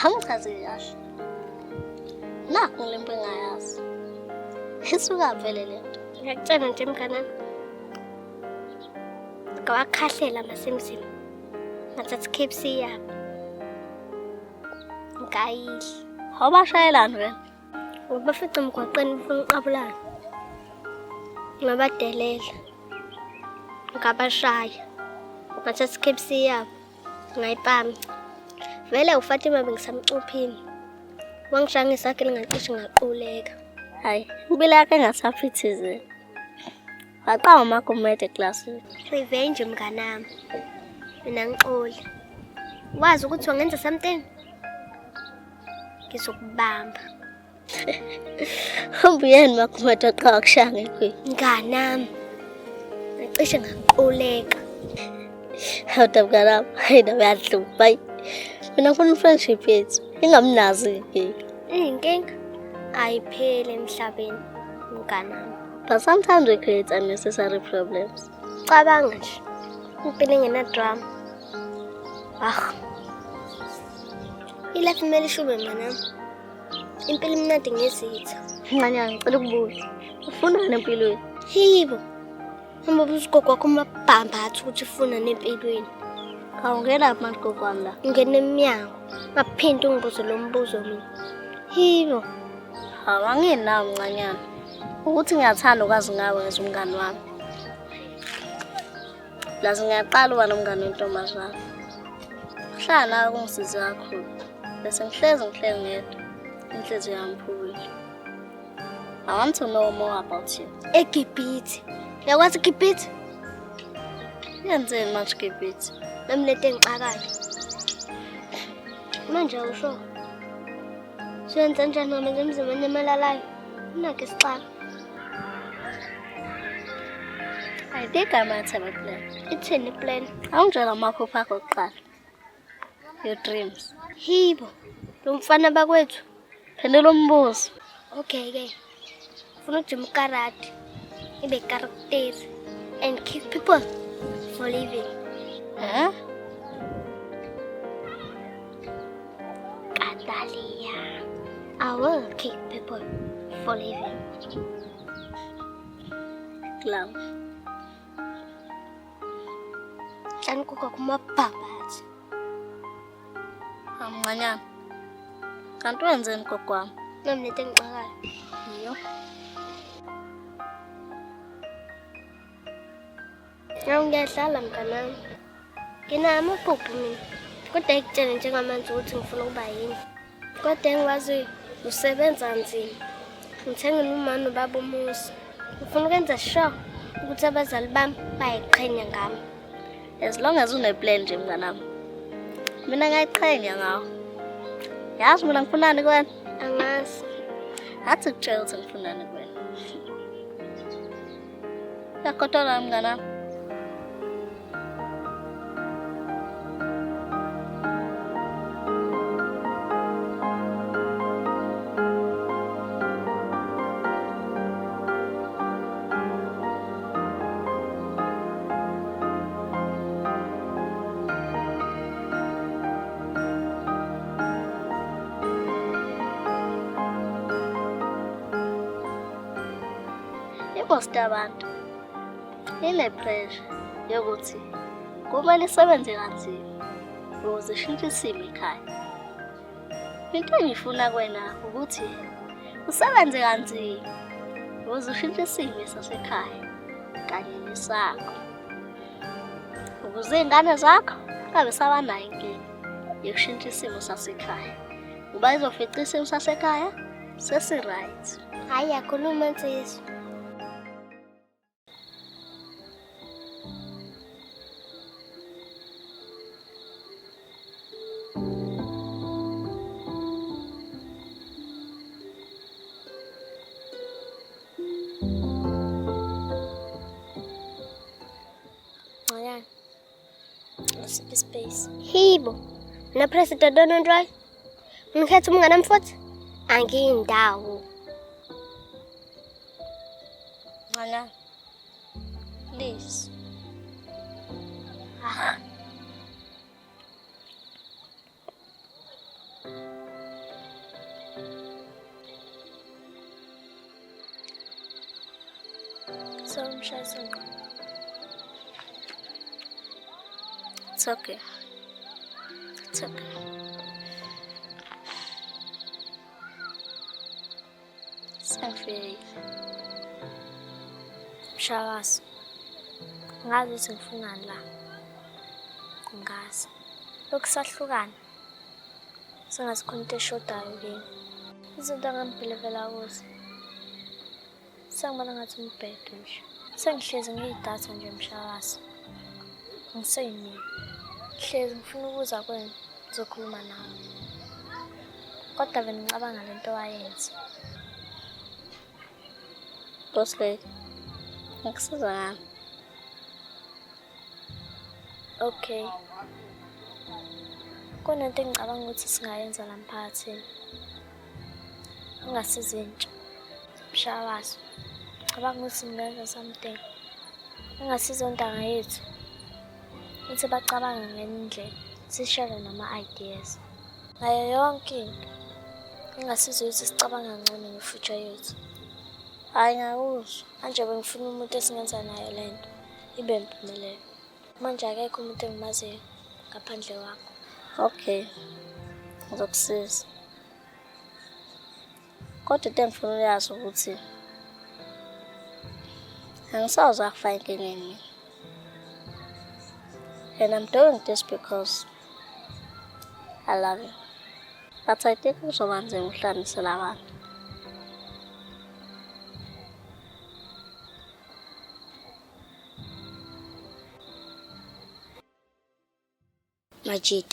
Angichazile kahle. Nakhu ngile mpo engayazi. Isuka vele le nto. Ngiyakutshela nje mnganami. Ngawakhahlela masemzini. Ngathatha i-KFC yabo. Ngayidla. Awubashayelani wena? Ngobafica emgwaqeni befuna uqabulana. Ngabadelela. Ngabashaya. Ngathatha i-KFC yabo. Ngayipamca. Vele uFatima bengisamcuphini. Wangishaya ngesakhe lingacishe ngaquleka. Hayi, impilo yakhe engasaphithizela. Waqala uMagumede eklasini. Revenge mnganami. Mina ngixoli. Wazi ukuthi wangenza something? Ngizokubamba. Hamba uyeni Magumede waqala kushaya ngekhwini. Mnganami. Ngacishe ngaquleka. Hawu mnganami, hayi nawe uyahlupha. Hayi. Mina ngifuna i-friendship yethu ingamnazi inkinga. Iyinkinga ayipheli emhlabeni mnganami. But sometimes we create unnecessary problems. Cabanga nje. Impilo engenadrama. Ah. I-life kumele ishube mnganami. Impilo imnandi ngezitha. Ncanyana, ngicela ukubuza. Ufunani empilweni? Hibo. Hamba buza ugogo wakho umabhamba athi ukuthi ufuna nempilweni. Awungena manje gogo wami la. Ngena emnyango. Ngaphinde ungibuze lo mbuzo mina. Hibo. Hawu anginawo mncanyana. Ukuthi ngiyathanda ukwazi ngawe as umngani wami. Plus ngiyaqala uba nomngani wentombazane. Ukuhlala nawe kungisize kakhulu. Bese ngihlezi ngihleli ngedwa. Inhliziyo yami iphukile. I want to know more about you. EGibhithe. Uyakwazi iGibhithe? Yenzeni manje Gibhithe? Nami lento engixakayo. Manje awusho. Siyenza njani noma emzimba onyamalalayo? Nakho isixaka. I think I might have a plan. Ithini plan? Awungitshela amaphupho akho kuqala. Your dreams. Hibo. Lo mfana bakwethu. Phendula umbuzo. Okay ke. Ufuna ukujima ukarate. Ibe karakteri and kick people for living. Eh? Katalia. I will kick people for living. Clown. Tshani kuka kumabhabhathi. Amncanyana. Kanti wenzeni gogo wami? Nami lento engixakayo. Iyo. Hawu ngiyadlala mnganami. Nginawo amaphupho mina. Kodwa ekutshele njengamanje ukuthi ngifuna ukuba yini. Kodwa engikwaziyo usebenza nzima. Ngithengele umama nobaba umuzi. Ngifuna ukwenza sure ukuthi abazali bami bayayiqhenya ngami. As long as une-plan nje mnganami. Mina ngiyayiqhenya ngawe. Yazi mina ngifunani kuwena? Angazi. Athi kutshela ukuthi ngifunani kuwena. Uyagodola mnganami. I-most yabantu ine-pressure yokuthi kumele isebenze kanzima ukuze ishintshe isimo ekhaya. Into engiyifuna kuwena ukuthi usebenze kanzima ukuze ushintshe isimo sasekhaya kanye nesakho. Ukuze iy'ngane zakho ngabe sabanayo inkinga yokushintsha isimo sasekhaya. Ngoba izofica isimo sasekhaya sesi-right. Hhayi yakhuluma nsizwa. Ncanyana. Usiphi space? Hibo. Mina President Donald Roy. Ngikhetha umngane futhi angiyindawo. Ncanyana. Please. Ah. Sorry, mshayisa ngqo. It's okay. It's okay. Sengifikile. Mshakazi. Ngazi ukuthi ngifunani la. Ngazi. Lokhu sahlukana. Sengathi khona into eshodayo kimi. Izinto engangibhilivela kuzo. Sengibona ngathi umbhedo nje. Sengihlezi ngiyidatha nje mshakazi. Ngiseyimina. Hlezi ngifuna ukuza kwenu ngizokhuluma nawe. Kodwa bengicabanga lento wayenza. Boss lady, ngikusiza ngani? Okay. Kunento engicabanga ukuthi singayenza la mphakathini. Ingasiza intsha. Mshakazi. Ngicabanga ukuthi singenza something. Ingasiza ontanga yethu. Ukuthi bacabange ngenye indlela. Sishare nama-ideas. Ngayo yonke into. Ingasiza ukuthi sicabange kangcono nge-future yethu. Hhayi ngiyakuzwa. Manje bengifuna umuntu esingenza naye le nto ibe impumelelo. Manje akekho umuntu engimaziyo ngaphandle kwakho. Okay. Ngizokusiza. Kodwa into engifuna uyazi ukuthi angisoze akufaka enkingeni mina. And I'm doing this because I love you. But I think kuzoba nzima ukuhlanganisela abantu. Majid.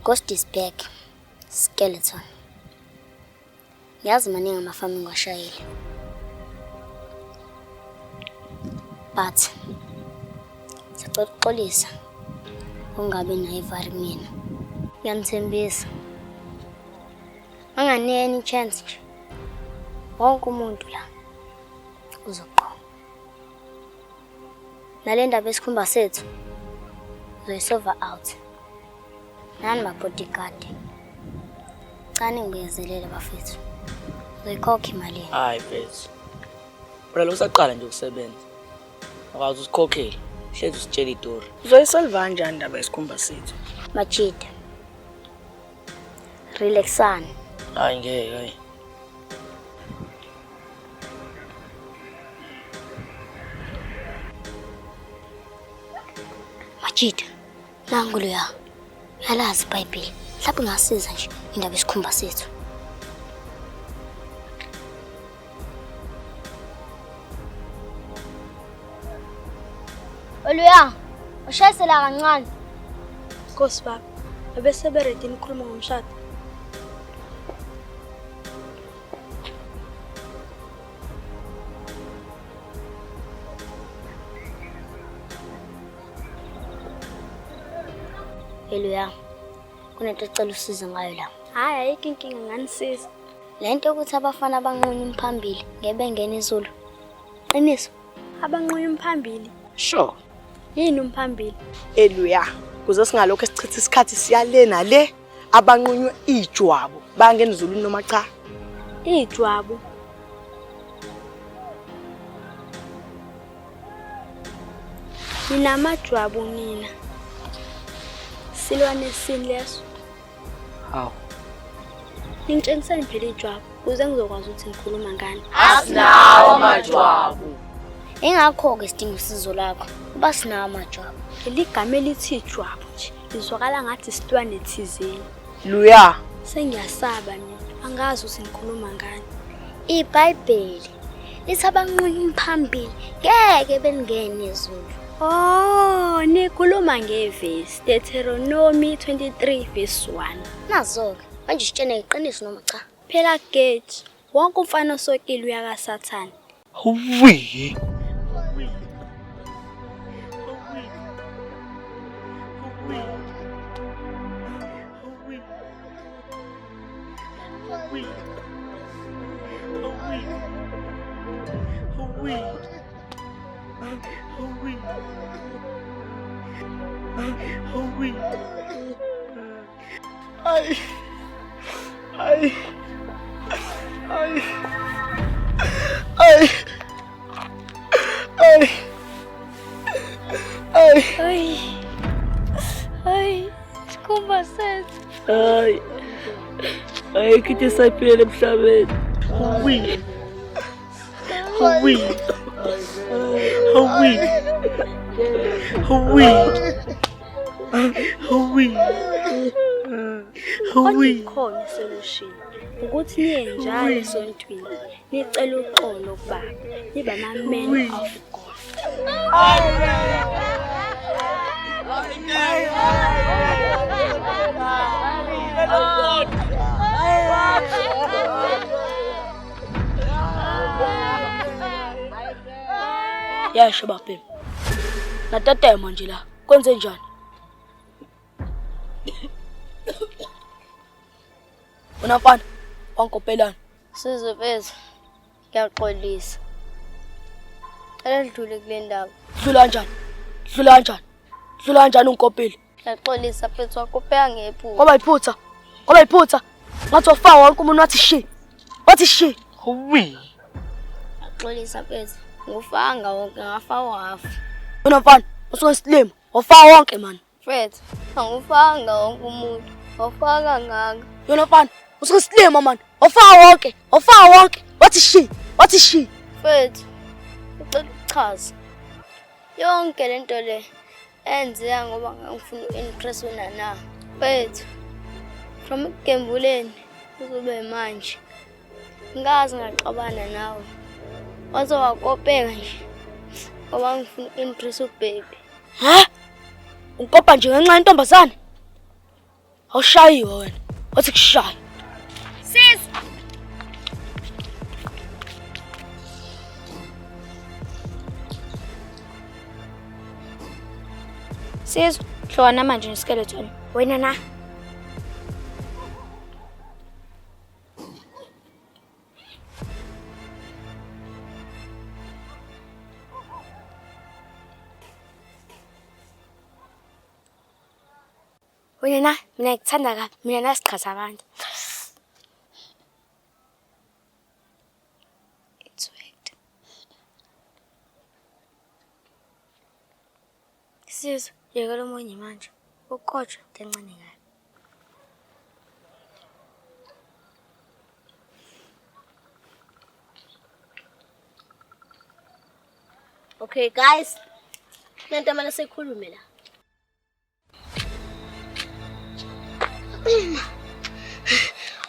Ghost is back. Skeleton. Ngiyazi maningi amafamu engiwashayile. But sicela ukuxolisa ukungabi nayo ivari kumina. Ngiyanithembisa. Manganika any chance nje. Wonke umuntu la uzoqoma. Nale ndaba esikhumba sethu uzoyisolva out. Nani ma-bodyguard. Cani ngibekezelele bafethu. Uzoyikhokha imali yenu. Hayi mfethu. Phela lo usaqala nje ukusebenza. Akazi usikhokhela. Hlezi usitshela itori. Uzoyisolva kanjani indaba yesikhumba sethu? Majida. Relaxani. Hayi ngeke hayi. Majida. Nangu loya. Uyalazi iBhayibheli. Mhlawumbe ingasiza nje indaba yesikhumba sethu. Oluya, ushayisela kancane. Nkosi baba, abese beredi nikhuluma ngomshado. Eluya, kunento ecela usizo ngayo la. Hhayi, ayikho inkinga nganisiza. Le nto yokuthi abafana banqunywa umphambili ngeke bengene izulu. Qiniso. Abanqunywa umphambili. Sure. Yini umphambili? Eluya, kuze singalokho esichitha isikhathi siya le nale abanqunywe ijwabu bayangena ezulwini noma cha. Ijwabu. Ninamajwabu nina. Silwane sini leso. Hawu. Ningitshengiseni phela ijwabu ukuze ngizokwazi ukuthi ngikhuluma ngani. Asinawo amajwabu. Ingakho-ke sidinga usizo lakho. Uba sinawo amajwabu. Leli gama elithi ijwabu nje lizwakala ngathi isilwane thizeni. Luya, Sengiyasaba mina. Angazi ukuthi ngikhuluma ngani. IBhayibheli lithi abanqunywa umphambili ngeke belingene izulu. Oh, nikhuluma ngevesi Deuteronomy 23 verse 1. Nazo-ke manje sitshene iqiniso noma cha. Phela Gage, wonke umfana osokile uya kaSathane. Hawi. Ay. Ay. Ay. Hayi. Ayikho into esayiphilela emhlabeni. Hawi. Hawi. Hawi. Hawi. Hawi. Kodwa ikhona isolution ukuthi niye njalo esontweni nicele uxolo kubaba nibe ama-men of God. Yasho babhemi. Natetema nje la. Kwenze njani? Wena mfana, wankopelana. Sizwe mfethu, ngiyaxolisa. Cela sidlule kule ndaba. Dlula kanjani? Dlula kanjani? Dlula kanjani ungikopile? Ngiyaxolisa mfethu, wakopeka ngephutha. Kwaba yiphutha. Kwaba yiphutha. Ngathi wafaka wonke umuntu wathi shi. Wathi shi. Hawi. Ngiyaxolisa mfethu, ngufanga wonke ngafaka uhafu. Wena mfana, usuke isilima. Wafaka wonke man. Mfethu, angufanga wonke umuntu. Wafaka ngaka. Wena mfana, usuke isilima man. Wafaka wonke. Wafaka wonke. Wathi shi. Wathi shi. Mfethu, ngicela ukuchaza. Yonke lento le enzeka ngoba ngangifuna u-impress unana. Mfethu, from ekugembuleni kuzobe manje. Ngazi ngaxabana nawe. Waze wakopeka nje. Ngoba ngifuna u-impress ubaby. Ha? Unkopa nje ngenxa yentombazane? Awushayiwe wena. Wathi kushaya. Sis! Sizwe, hlukana manje neskeleton. Wena na. Wena na, mina ngikuthanda kabi. Mina nasiqhatha abantu. It's worked. Sizwe, yekela omunye manje. Ukotshwa into encane kabi. Okay guys. Lento manje sikhulume la.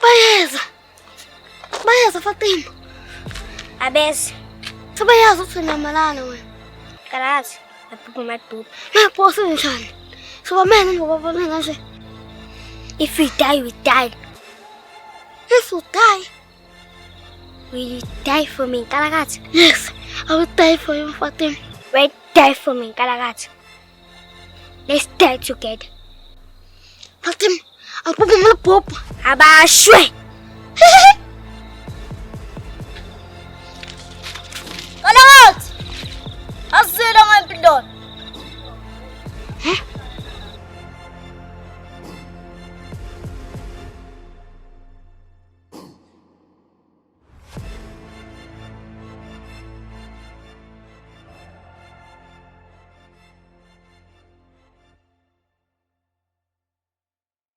Bayeza. Bayeza Fatima. Abese, Sebayazi ukuthi unamalana wena. kalazi, madubu madubu. Ngapho njani? Sobamene ngoba mina nje. If we die, we die. If you die, Will you die for me, Nkalakatha? yes, I will die for you Fatima. Will die for me, Nkalakatha. Let's die together. Fatima, angibhubhe ngalobhubha. Abashwe!